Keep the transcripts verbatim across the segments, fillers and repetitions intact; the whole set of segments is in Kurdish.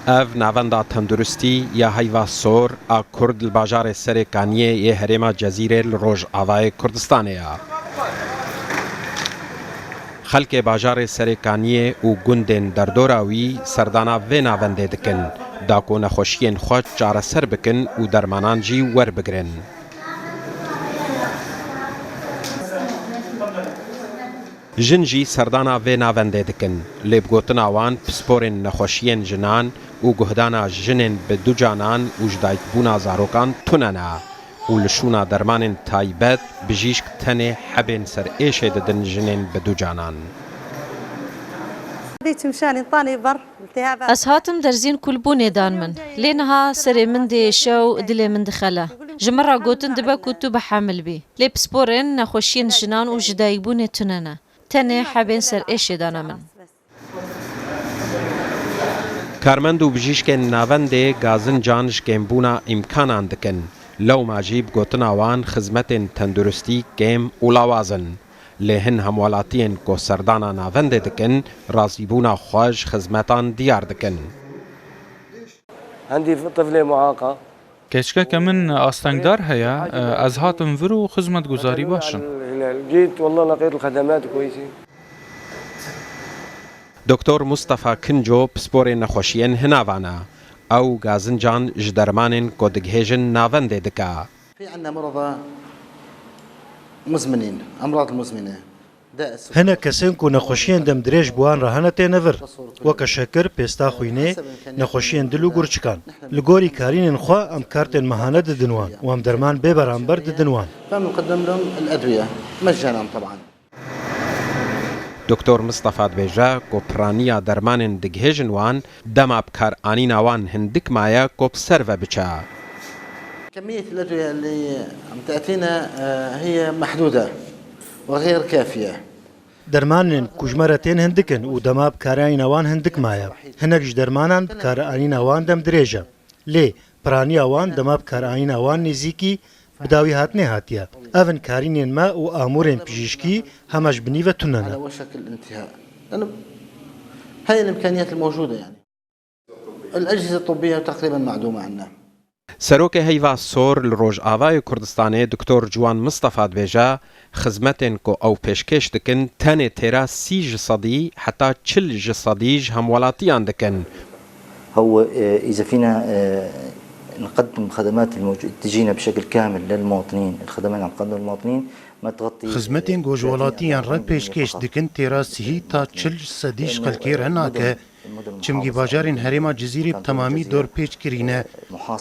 Ev navenda tenduristî ya heyva sor a Kurd li bajarê Serê Kaniyê yê herêma Cezîrê li rojavayê Kurdistanê ye. Xelkê bajarê Serê Kaniyê û gundên derdora wî serdana vê navendê dikin, da ku nexweşiyên xwe çareser bikin û dermanan jî werbigirin. Jin jî serdana vê navendê dikin, lê bi gotina wan pisporên nexweşiyên jinan û guhdana jinên bi ducanan û ji dayikbûna zarokan tune ne û li şûna dermanên taybet bijîşk tenê hebên ser êşê didin jinên bi ducanan. Ez hatim derzîn ku li bûnê dan min. Lê niha serê min diêşe û dilê min dixele. Ji min re gotin dibe ku tu bi hemil bî. Lê pisporên nexweşiyên jinan û ji dayikbûnê tune ne. Tenê hebên ser êşê dane min. Karmend û bijîşkên navendê gazincan ji kêmbûna îmkanan dikin. Lewma jî bi gotina wan xizmetên tenduristî kêm û lawaz in. Lê hin hemwelatiyên ku serdana navendê dikin, razîbûna xwe ji xizmetan diyar dikin. عندي طفلة معاقة. Keçikeke min astengdar heye, ez hatim vir û xizmetguzarî baş in. جيت والله لقيت الخدمات كويسة. Doktor Mustafa Kinco pisporê nexweşiyên hinavan e. Ew gazincan ji dermanên ku digihêjin navendê dike. في عندنا مرضى مزمنين، أمراض المزمنة. Hinek kesên ku nexweşiyên demdirêj bi wan re hene têne vir, weke şekir, pêsta xwînê, nexweşiyên dil û gurçikan. Li gorî karînên xwe em kartên mehane didin wan û em derman bê beramber didin wan. فبنقدم لهم الأدوية مجانا طبعا. Doktor Mistefa dibêje ku piraniya dermanên digihêjin wan dema bi kar anîna wan hindik maye ku bi ser ve biçe. كمية الأدوية اللي عم تأتينا هي محدودة وغير كافية. Dermanên ku ji me re tên hindik in û dema bikaranîna wan hindik maye. Hinek ji dermanan bikaranîna wan dem dirêj e. Lê piraniya wan dema bikaranîna wan nêzîkî bi dawî hatinê hatiye. Ev in karînên me û amûrên pijîşkî hema ji binî ve tune ne. على وشك الانتهاء. لأنه هاي الإمكانيات الموجودة يعني. الأجهزة الطبية تقريبا معدومة عندنا. Serokê Heyva Sor li Rojavayê Kurdistanê Doktor Ciwan Mistefa dibêje, xizmetên ku ew pêşkêş dikin tenê têra sî ji sedî heta çil ji sedî ji hemwelatiyan dikin. هو إذا فينا نقدم خدمات تجينا بشكل كامل للمواطنين، الخدمات اللي عم تقدم للمواطنين ما تغطي. Xizmetên ku ji welatiyan re pêşkêş dikin têra sihî ta çil sedî ji xelkê re nake. Çimkî bajarên herêma Cizîrê bi temamî dorpêç kirî ne.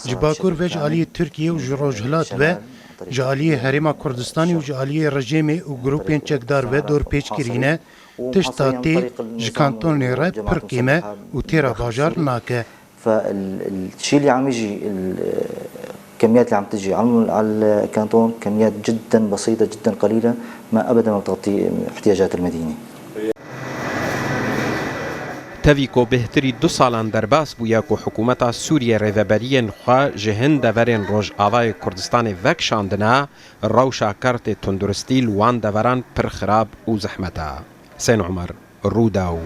Ji bakur ve ji aliyê Tirkiye û ji rojhilat ve, ji aliyê Herêma Kurdistanê û ji aliyê rejêmê û grûpên çekdar ve dorpêç kirî ne. Tişta tê ji kantonê re pir kêm e û têra bajar nake. فالشيء اللي عم يجي الكميات اللي عم تجي على الكانتون كميات جدا بسيطة، جدا قليلة، ما أبدا ما بتغطي احتياجات المدينة. Tevî ku bêhtirî du salan derbas bûye ku hikûmeta Sûriyê rêveberiyên xwe ji hin deverên Rojavayê Kurdistanê vekişandine, rewşa kartê tunduristî li wan deveran pir xirab û zehmet e. Husên Omer, Rûdaw.